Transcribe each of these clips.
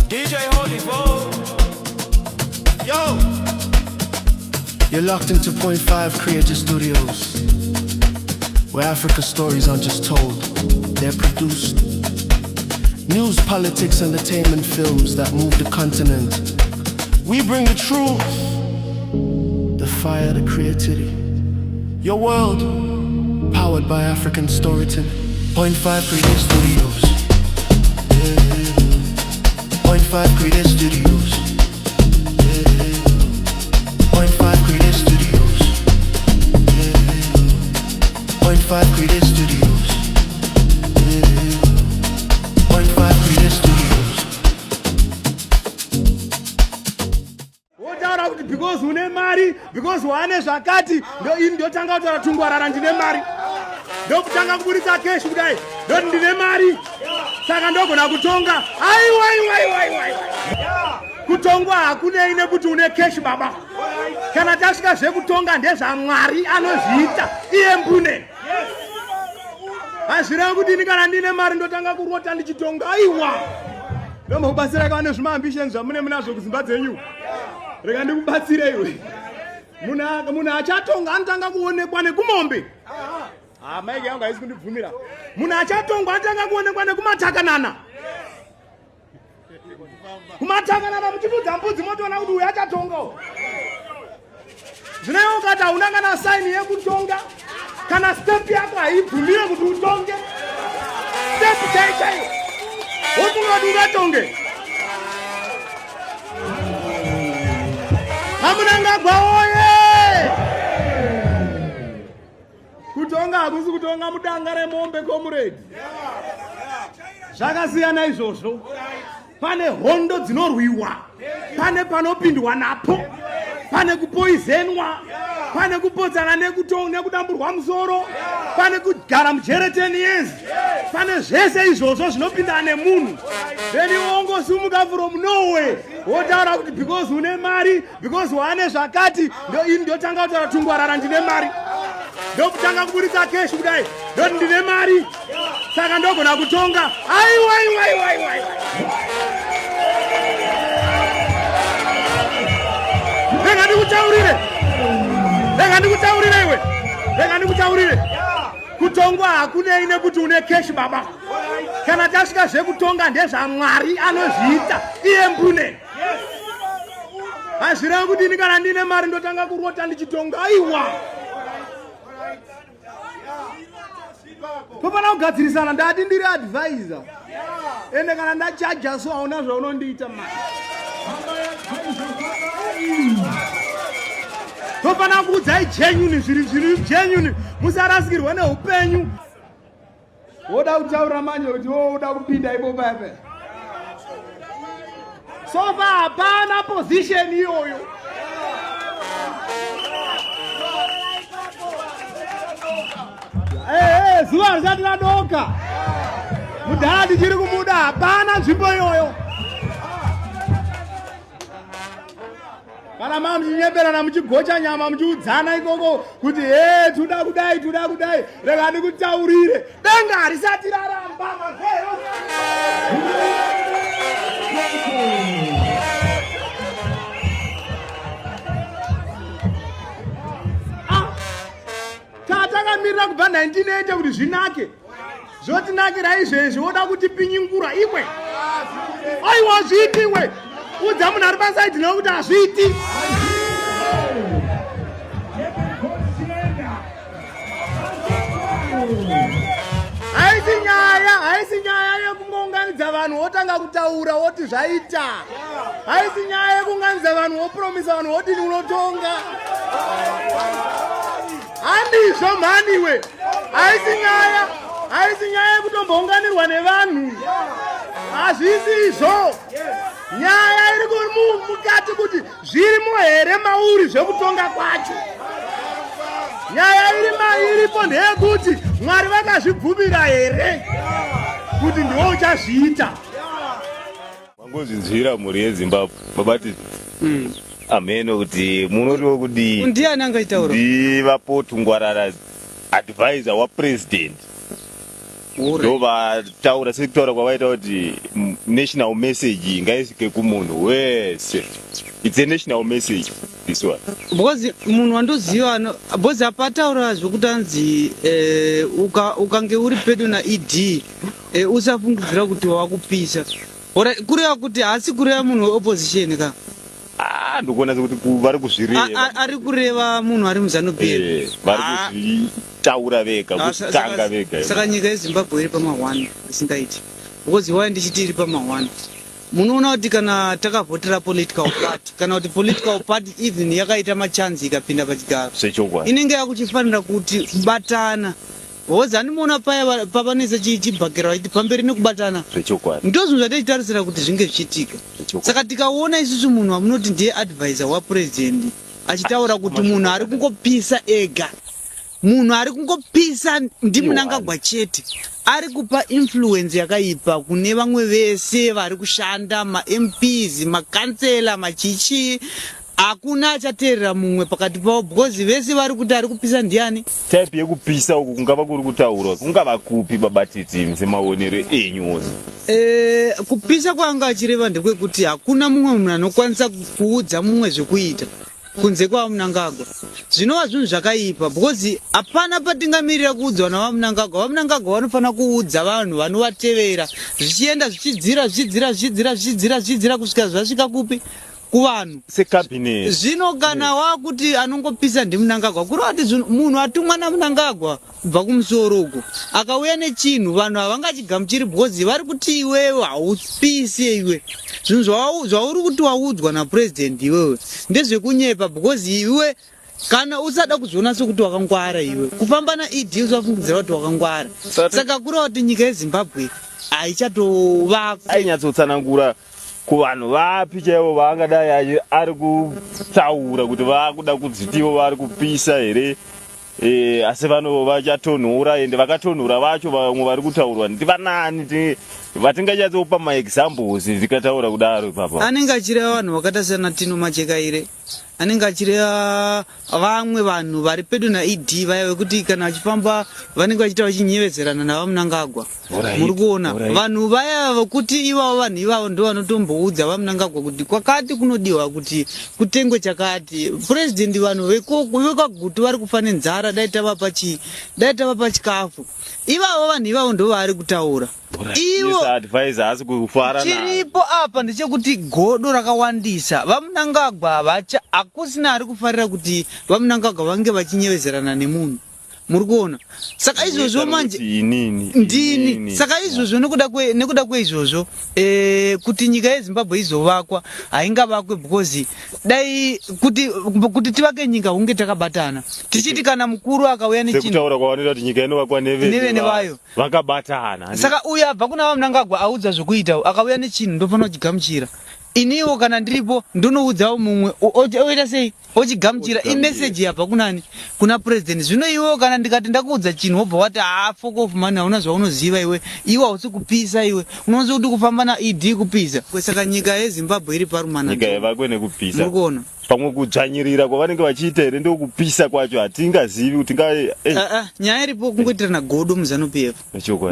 DJ Holy Bo. Yo! You're locked into Point 5 Creative Studios, where Africa stories aren't just told, they're produced. News, politics, entertainment films that move the continent. We bring the truth, the fire, the creativity. Your world, powered by African storytelling. Point 5 Creative Studios. Yeah. Point 5 Creative Studios. Yeah. Point 5 Creative Studios. Yeah. Point 5 Creative Studios. Yeah. Point 5 Creative Studios. Wotaura kuti because une mari, because waane zvakati, ini ndotanga kutaura tungwarara, ndine mari, ndokutanga kuburitsa cash kudai, ndoti ndine mari, saka ndogona kutonga. Aiwa, aiwa, aiwa, aiwa, kutongwa hakunei nekuti une cash, baba. Kana tasvika zvekutonga ndezvaMwari, anozviita iye mbune. Hazvirevi kuti ini kana ndine mari ndotanga kurota ndichitonga. Aiwa, ndombokubatsirai kava nezvimaambitions zvamune munazvo kudzimba dzenyu. Rega ndikubatsire iwe. Munhu achatonga anotanga kuonekwa nekumombe. Ha, maiki yangu haisi kundibvumira. Munhu achatongwa anotanga kuonekwa nekumatakanana, kumatakanana muchifudza mbudzi, motoona kuti uyu achatonga. Zvino iwe ukati hauna kana sign yekutonga, kana step yako haibvumire kuti utonge, step chai chaiyo, wofunga kuti ungatonge? Hamunangagwa oye! Kutonga hakusi kutonga mudanga remombe, comrade. Zvakasiyana izvozvo. Pane hondo dzinorwiwa, pane panopindwa napo, pane kupoizenwa, pane kupotsana nekudamburwa musoro, pane kugara mujere 10 years, pane zvese izvozvo zvinopinda nemunhu. Then wongosimuka from nowhere, wotaura kuti because une mari, because waane zvakati, ini ndotanga kutaura tungwarara, ndine mari, ndokutanga kuburitsa cash kudai, ndoti ndine mari, saka ndogona kutonga. Aiwa, aiwa, aiwa, aiwa, aiwa, rega ndikutaurire, rega ndikutaurire iwe, rega ndikutaurire. Kutongwa hakunei nekuti une cash, baba. Kana tasvika zvekutonga ndezvaMwari, anozviita iye mbune. Hazvirevi kuti ini kana ndine mari ndotanga kurota ndichitonga. Aiwa, tofanira kugadzirisana. Ndati ndiri advisor, ende kana ndachaja so hauna zvaunondiita mari. Tofanira kuudzai genuine, zviri genuine, musarasikirwa neupenyu. Woda kutaura manje kuti wo uda kupinda ipo paipe sofa, hapana position iyoyo. Eh, zuva risati radoka, mudhara tichiri kumuda. Hapana nzvimbo iyoyo. Kana maa muchinyeperana, muchigocha nyama, muchiudzana ikoko kuti he, tuda kudai, tuda kudai, rega ndikutaurire, denga harisati raramba mazero. Ah, tatakamirira kubva 1980 kuti zvinake, zvotinakira izvezvi woda kutipinyingura iwe. Aiwa, hazviiti iwe. Udza munhu ari paside nekuti hazviiti. Haisi nyaya, haisi nyaya yekungounganidza vanhu wotanga kutaura woti zvaita. Haisi nyaya yekuunganidza vanhu wopromisa vanhu wotini unotonga. Handizvo mhaniwe. Haisi nyaya, haisi nyaya yekutombounganirwa nevanhu. Hazvisi izvo. Nyaya iri mukati kuti zvirimo here mauri zvekutonga kwacho. Nyaya iri mairipo ndeyekuti Mwari vakazvibvumira here kuti ndiwo uchazviita. Mangozvinzwira, mhuri yeZimbabwe, babati ameno kuti munotiwo kudii. Ndiani angaitaura? NdivaPaul Tungwarara, advisor wapresident. Ndo vataura sekutaura kwavaita kuti national message ngaisvike kumunhu wese. It's a national message this one. Because munhu wandoziva because apa ataura zvekuti anzi eh, ukange uri pedo naED eh, usafungidzira kuti wakupisa. Kureva kuti haasi kureva munhu weopposition ka? Ah, ndikuona sekuti vari kuzvireva. Ari kureva munhu ari muZanu PF. Eh, vari ah. kuzvitaura vega, ah, kutanga vega. Saka nyika yeZimbabwe iri pamahwani isingaiti. Because why ndichiti iri pamahwani? Munoona kuti kana takavhotera political party kana kuti political party even yakaita machanzi ikapinda pachigaro inenge yakuchifanira kuti kubatana Hozi handimuona paya pavanoisa chibhakera vachiti pamberi nekubatana. Zvechokwadi. Ndozvinhu zvataichitarisira kuti zvinge zvichiitika. Saka tikaona isusu munhu wamunoti ndiye advisor wapresident achitaura kuti munhu ari kungopisa ega. Munhu ari kungopisa ndiMnangagwa chete. Ari kupa influence yakaipa kune vamwe vese vari kushanda maMPs, makansela, machichi. Hakuna achateerera mumwe pakati pavo because vese vari kuti ari kupisa ndiani? Type yekupisa uku kungava kuri kutaurwa kungava kupi baba Titi semaonero enyu ose? Eh, kupisa kwaanga achireva ndekwekuti hakuna mumwe munhu anokwanisa kuudza mumwe zvekuita kunze kwaVaMnangagwa zvinova zvinhu zvakaipa because hapana patingamirira kuudzwa naVaMnangagwa. VaMnangagwa vanofanira kuudza vanhu vanovatevera zvichienda zvichidzira zvichidzira zvichidzira zvichidzira zvichidzira kusvika zvasvika kupi kuvanhu secabinet. Zvino kana wakuti anongopisa ndiMnangagwa kureva kuti munhu atumwa naMnangagwa kubva kumusoro uko akauya nechinhu vanhu havangachigamuchiri because vari kuti iwewe haupise iwe zvinhu zvauri kuti waudzwa napresident iwewe ndezvekunyepa because iwe kana usada kuzviona sekuti wakangwara iwe kufamba naED usafungidzira kuti wakangwara saka kureva kuti nyika yeZimbabwe haichatovakwa. Ainyatsotsanangura kuvanhu vapi chaivo vaangadai ari kutaura kuti vakuda kudziti ivo vari kupisa here e, asi vano vachatonhora ende vakatonhora vacho vamwe vari kutaurwa ndivanani vatinganyatsopa maexamples tikataura kudaro ipapa anenge achireva vanhu vakaita sana Tino Machekaire anenge achireva vamwe vanhu vari pedo naED vaya vekuti kana vachifamba vanenge vachiita vachinyevezerana naVaMnangagwa muri kuona vanhu vaya vekuti ivavo vanhu ivavo ndo vanotomboudza VaMnangagwa kuti kwakati kunodiwa kuti kutengwe chakati purezidendi vanhu vekwaGutu vari kufa nenzara dai tavapa chii dai tavapa chikafu ivavo vanhu ivavo ndo vaari kutaura ivo chiripo apa ndechekuti godo rakawandisa VaMnangagwa havacha hakusina ari kufarira kuti VaMnangagwa vange vachinyevezerana nemunhu muri kuona saka izvozvo manje ndini saka izvozvo nekuda kweizvozvo eh, kuti nyika yeZimbabwe izovakwa haingavakwe because dai kuti kuti tivake nyika hunge takabatana tichiti kana mukuru akauya nechinhu kwavanoita kuti nyika inovakwa nevene vayo vakabatana saka uyo abva kuna VaMnangagwa audza zvekuita akauya nechinhu ndofanira kuchigamuchira iniwo kana ndiripo ndonoudzawo mumwe oita sei ochigamuchira imeseji yabva kunani kuna president zvino iwewo kana ndikati ndakuudza chinhu wobva wati haa fuck off mani hauna zvaunoziva iwe iwe hausi kupisa iwe unozi kuti kufamba naED kupisa saka nyika yeZimbabwe iri parumana nyika yavakwe nekupisa muri kuona pamwe kudzvanyirira kwavanenge vachiita here ndokupisa kwacho hatingazivi kuti nga eh. Ah, ah, nyaya iripo kungoitirana godo muZanu PF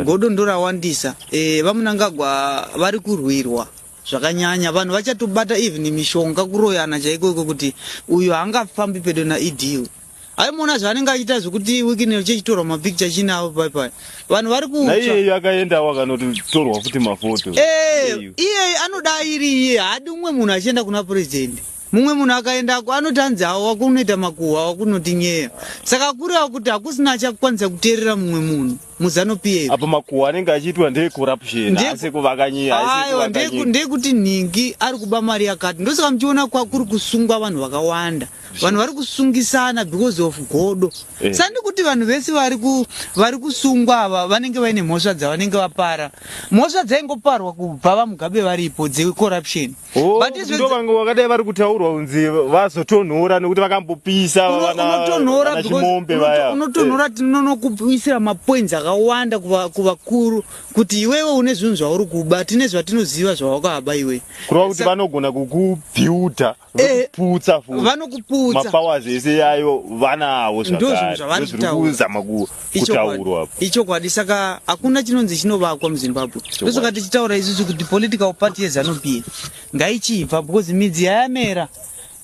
godo ndorawandisa eh, VaMnangagwa vari kurwirwa zvakanyanya vanhu vachatobata even mishonga kuroyana chaiko iko kuti uyu haangafambi pedo naED aimuona zvaanenge achiita zvekuti Wicknell chechitorwa mapicture chinavo pai pai vanhu vari kutsva akaendawo akanotorwa futi mafoto eh, iye anoda iri iye haadi umwe munhu achienda kuna president mumwe munhu akaendako anoti anzi awo wakunoita makuhwa wakunotinyeya saka kureva kuti hakusina achakwanisa kuteerera mumwe munhu muZanu PF apo makuhwa anenge achiitwa ndeecorruption asi kuvaka nyika aiwa ndeyekuti nhingi ari kuba mari yakati ndosaka muchiona kuri kusungwa vanhu vakawanda vanhu vari kusungisana because of godo eh. sandi kuti vanhu vese vari kusungwa ava vanenge vaine mhosva dzavanenge vapara mhosva dzaingoparwa kubva VaMugabe varipo dzecorruption oh, ndo vange vakadai vari kutaurwa kunzi vazotonhora nekuti vakambopisa vana Chimombe vaya unotonhora eh. tinonokuisira mapoints zvakawanda kuvakuru kuti iwewe une zvinhu zvauri kuba, tine zvatinoziva zvawakaba iwe. Kureva kuti vanogona kukubhiuta, vokuputsa futi. Vanokuputsa. Mapowers ese ayo vanawo. Ndozvinhu zvavari zvakare kuzama kutaurwa apo. Ichokwadi. Saka hakuna chinonzi chinovakwa muZimbabwe. Ndosaka tichitaura isusu kuti political party yeZANU PF ngaichibva, because midzi yayamera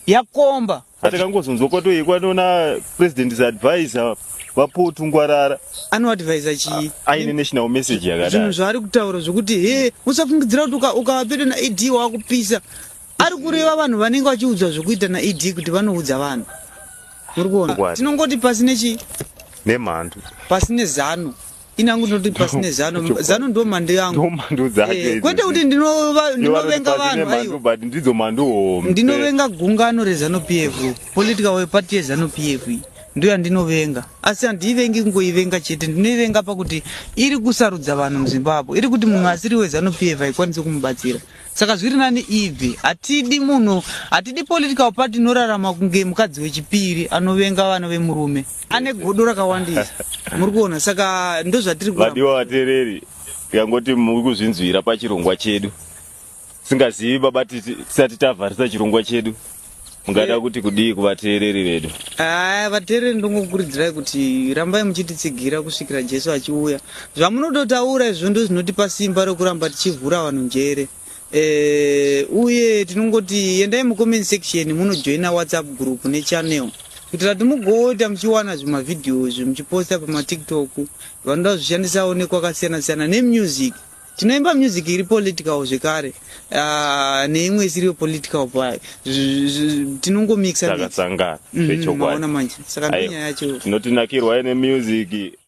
yakomba. Takangozonzwa kwatoikwa nona president's advisor vaPaul Tungwarara. Anoadvisa chii? Aine national message Zvinhu yakadai. Zvaari kutaura zvokuti he, musafungidzira kuti ukava pedo naED wakupisa, ari kureva vanhu vanenge vachiudzwa zvokuita naED kuti vanoudza vanhu. Muri kuona? Chokwadi. Tinongoti pasi nechi Nemhandu. Pasi nezano. Inangu ndinoti pasi nezano. Chokwadi. Zano ndo mhandu yangu. Ndo mhandu dzake idzi. Kwete kuti ndinovenga vanhu, aiwa. But ndidzo mhandu hombe. Ndinovenga gungano reZANU PF, political party yeZANU PF iyi ndo yandinovenga, asi handiivengi kungoivenga chete. Ndinoivenga pakuti iri kusarudza vanhu muZimbabwe, iri kuti munhu asiri weZANU PF haikwanisi kumubatsira. Saka zviri nani ibve. Hatidi munhu, hatidi political party inorarama kunge mukadzi wechipiri anovenga vana vemurume, ane godo rakawandisa. Muri kuona? Saka ndo zvatiri kuramba. Vadiwa vateereri, tikangoti muri kuzvinzwira pachirongwa chedu. Singazivi baba, tisati tavharisa chirongwa chedu, mungada kuti kudii kuvateereri vedu? Aya, vateereri, ndongokurudzirai kuti rambai muchititsigira kusvikira Jesu achiuya. Zvamunototaura izvo ndo zvinotipa simba rekuramba tichivhura vanhu njere. Uye tinongoti endai mucomment section munojoina WhatsApp group nechannel kuitira kuti mugoita muchiwana zvimavhidhiyo izvi muchiposta pamaTikTok. Vanoda kuzvishandisawo nekwakasiyana siyana, nemusic. Tinoimba music iri political zvekare, neimwe isiriyo political payo. Tinongomixa. Takasangana. Maona Zvechokwadi. manje, saka Aiwa. ndonyaya yacho. Tinotinakirwai nemusic.